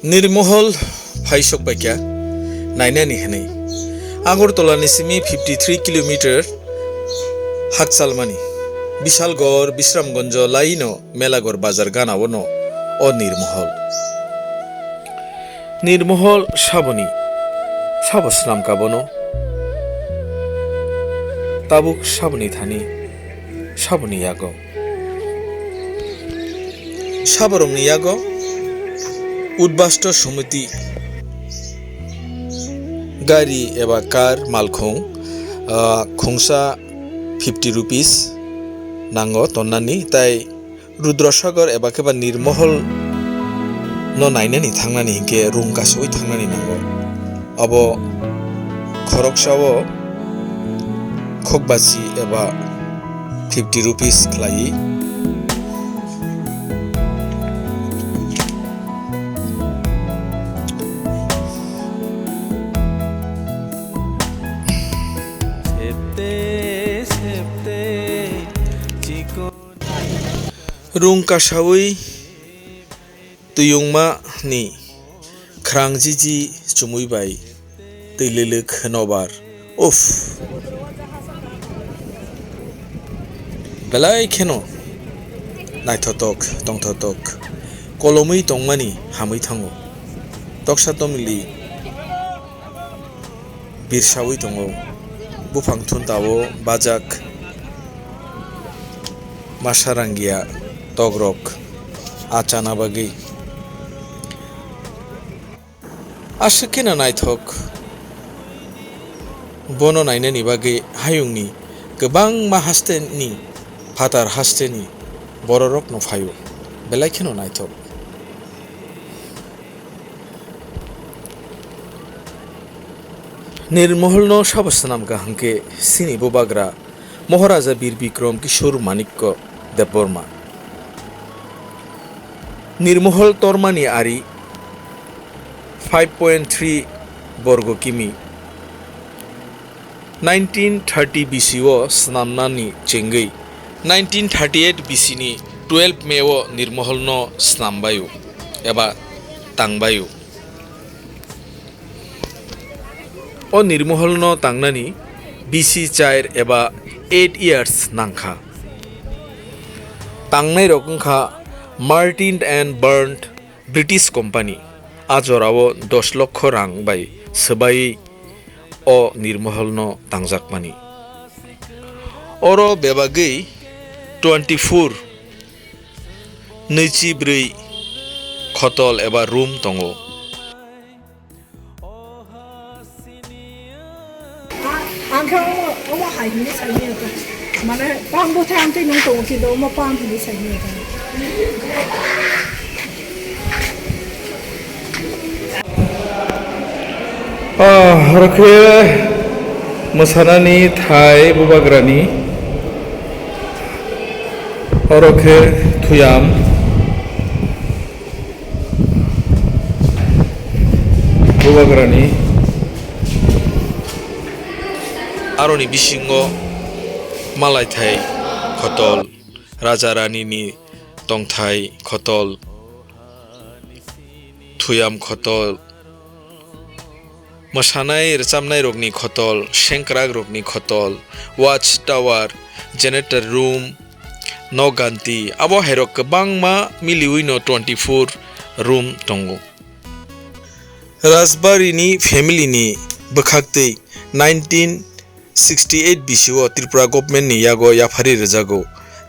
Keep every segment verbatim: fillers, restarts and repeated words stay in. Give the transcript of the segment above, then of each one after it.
Nirmohol phaisok baikha nainani hwnwi. Agartala ni simi fifty three kilometer hakchalmani Bishalgarh, Bisramganj laino Melagarh bazar gana o no o Nirmohol. Nirmohol saboni sabo swnamkha bono. Tabuk saboni thani saboni yago. Saborokni yago Udbasto Somiti gari eba car malkhung, ah, khungsa fifty rupees nango tonnani, tai Rudrasagar eba khe ba Nirmohol no nainani thangnani hinkhe rung kasaui thangnani nango. Abo khoroksa o khokbasi eba fifty rupees khlaiwi. Rung kasaui twiyungma ni khrang jiji chumui bai twi lwlwk nobar. Uff. Belai kheno naithotok tongthotok kolomwi tongmani hamwi thango. Toksa tomili birsaui tongo. Buphang thunta o bajak masa rangya tokrok a chana bagwi. Aswk kheno naithok bono nainani bagwi hayungni kwbangma hasteni phatar hasteni bororokno phaio. Belai kheno naithok. Nirmoholno sabo swnamkha hwnkhe chini bubagra Moharaja Bir Bikrom Kishore Manikya Debbarma. Nirmohol tormani ari five point three borgo kimi. Nineteen thirty B C o swnamnani chengwi nineteen thirty-eight B C ni twelve May o Nirmoholno snambaio eba tangbaio. O Nirmoholno tangnani B C chair eba eight years nangkha. Tangnairok wngkha Martin and Burnt British Company. A jorao dos lokho rang bai swbai o Nirmoholno tangjakmani. Oro bebagwi twenty-four, nwichi bwrwi khotol eba room tongo. Ang khe omo, omo hai hwnwi saimanya ta. Mane, pang bwthai ang twi nung tongo, kintu omo pang hwnwi saimanya ta. Ah, oro khe mwsanani thai bubagrani. Oro khe thuyam. Bubagrani. Aroni bisingo malaithai khotol, raja ranini tongthai khotol, thuyam khotol, mwsanai rwchapnairokni khotol, sengkrakrokni khotol, watch tower, janitor room, nok ganti, abo hairok kwbangma miliwino twenty-four room tongo. Rajbarini family ni bwkhaktwi nineteen sixty-eight B C o Tripura government ni yago yapharwi rwjago,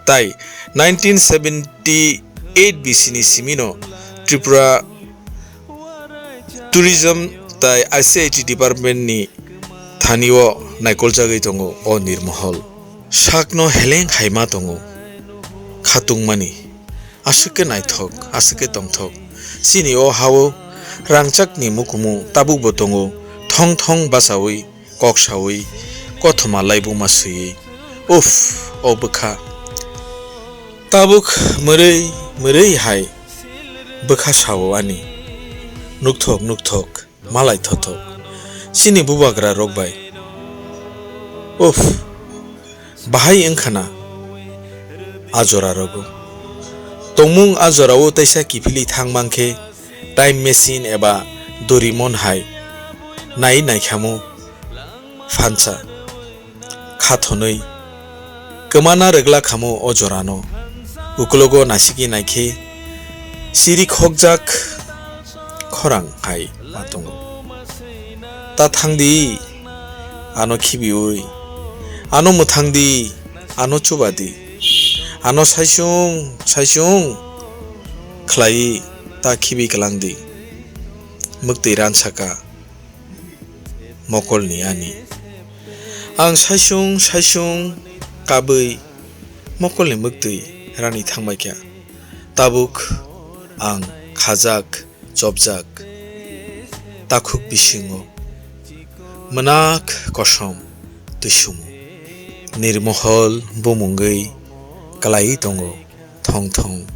tai nineteen seventy-eight B C ni simino Tripura Tourism tai I C I T department ni thani o naikoljagwi tongo o Nirmohol. Sakno heleng hai ma tongo khatungmani. Aswk khe naithok, aswk khe tongthok. Chini o ha-o rangchakni mukumu tabukbo tongo, thong thong bachaui, kok saui, kothoma laibuma swiwi. Uff, o bwkha. Tabuk mwrwi mwrwi hai bwkha sao ani. Nukthok, nukthok. Malai thothok. Chini bubagra rok bai. Uff, bahai wngkha na a jora rogo. Tongmung a jorao teisa kiphilwi thang mankhe time machine eba Doraemon hai nai naikhamu phansa khathonwi kwmana rwgla khamu o jorano. Uklogo nasikwi naikhe siri khokjak khorang hai ma tongo. Ta thangdi, ano khibiwi, ano mwthangdi, ano chubadi, ano saisung saisung khlaiwi ta khibi kwlangdi. Mwktwi ransaka mokolni ani. Ang saisung saisung kabwi mokolni mwktwi rani thangbaikha. Tabuk ang khajak, chopjak, takhuk bisingo mwnak kosom twi sumo. Nirmohol bumungwi kwlaiwi tongo thong thong.